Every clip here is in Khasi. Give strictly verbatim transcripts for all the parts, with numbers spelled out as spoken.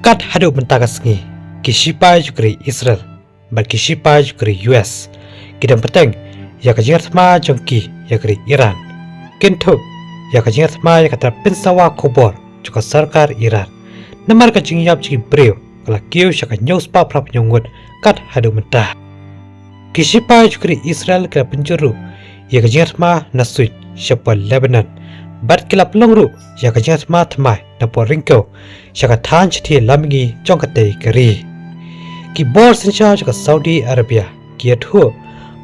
Kat haduh mynta ka sngi, ki shipai jong ka ri Israel bad ki shipai jong ka ri U S ki dang bteng ïa ka jingïathma jong ki ïa ka ri Iran. Kynthup ïa ka jingïathma ïa ka tnat pynsawa khubor jong ka sorkar Iran. Namar ka jingïap jong ki briew ka la kiew sha ka hynñiew spah phra phew hynñiew ngut kat haduh mynta. Ki shipai jong ka ri Israel ki la pynjur ruh ïa ka jingïathma na suiñ shapoh Lebanon bad ki la pynlong ruh ïa ka jingïathma thymmai na poh ryngkew sha ka thaiñ shithi lammihngi jong katei ka ri. Ki bor synshar jong ka Saudi Arabia ki ïathuh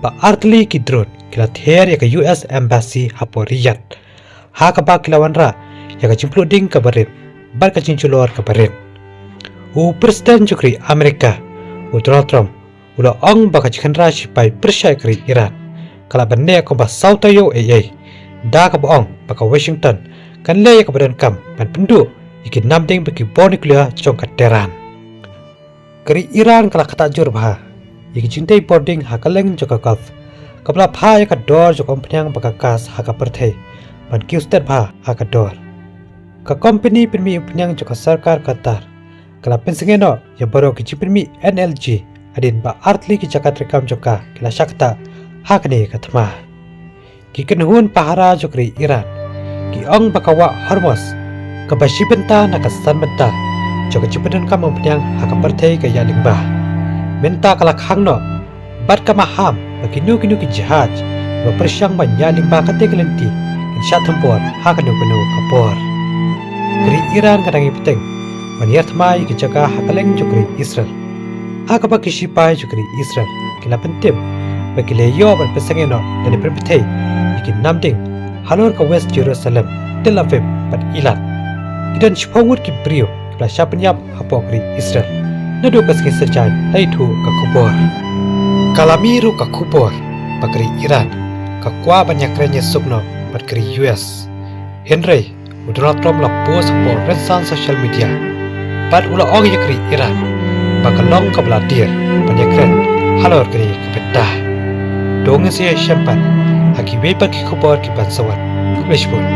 ba artylli ki drone ki la ther ïa ka U S Embassy hapoh Riyadh, ha kaba ki la wanrah ïa ka jingpluh ding kaba rit bad ka jingjulor kaba rit. U President jong ka ri Amerika, u Donald Trump, u la ong ba ka jingkhynra shipai pyrshah ka ri Iran ka la ban neh kumba saw taïew ei ei, da kaba ong ba ka Washington kan leh ïa kaba donkam ban pynduh ïa ki namding bad ki bor nuclear jong ka Tehran. Ka ri Iran ka la ktah jur bha ïa ki jingdei bording ha kylleng jong ka Gulf, kaba la phah ïa ka dor jong ka umphniang bad ka gas ha ka pyrthei ban kiew stet bha ha ka dor. Ka kompani pynmih umphniang jong ka sorkar Qatar ka la pynsangeh noh ïa baroh ki jingpynmih N L G hadien ba artylli ki jaka treikam jong ka ki la shah ktah ha kane ka thma. Ki kynhun pahara jong ka ri Iran ki ong ba ka wah Hormuz, kaba shi bynta na ka san bynta jong ka jingpyndonkam umphniang ha ka pyrthei, ka ïaid lyngba. Mynta ka la khang noh bad ka maham ba kino kino ki jahaj ba pyrshang ban ïaid lyngba katei ka lynti kin shah thombor ha kano kano ka por. Ka ri Iran ka dang ïai bteng ban ïathma ïa ki jaka ha kylleng jong ka ri Israel, ha kaba ki shipai jong ka ri Israel ki la pyntip ba ki la ïoh ban pynsangeh noh lane pynpyrthei ïa ki namding halor ka West Jerusalem, Tel Aviv bad Eilat. Ki don shiphew ngut ki briew kiba la shah pynïap hapoh ka ri Israel naduh ka sngi Saitjaiñ, la ïathuh ka khubor. Ka la mih ruh ka khubor ba ka ri Iran ka kwah ban ïakren ïasuk noh bad ka ri U S. Hynrei u Donald Trump u la post hapoh rynsan social media bad u la ong ïa ka ri Iran ba ka long kaba la dier ban ïakren halor kane ka bynta. To ngin sa ïashem pat ha kiwei pat ki khubor kiban sa wan. Khublei shibun.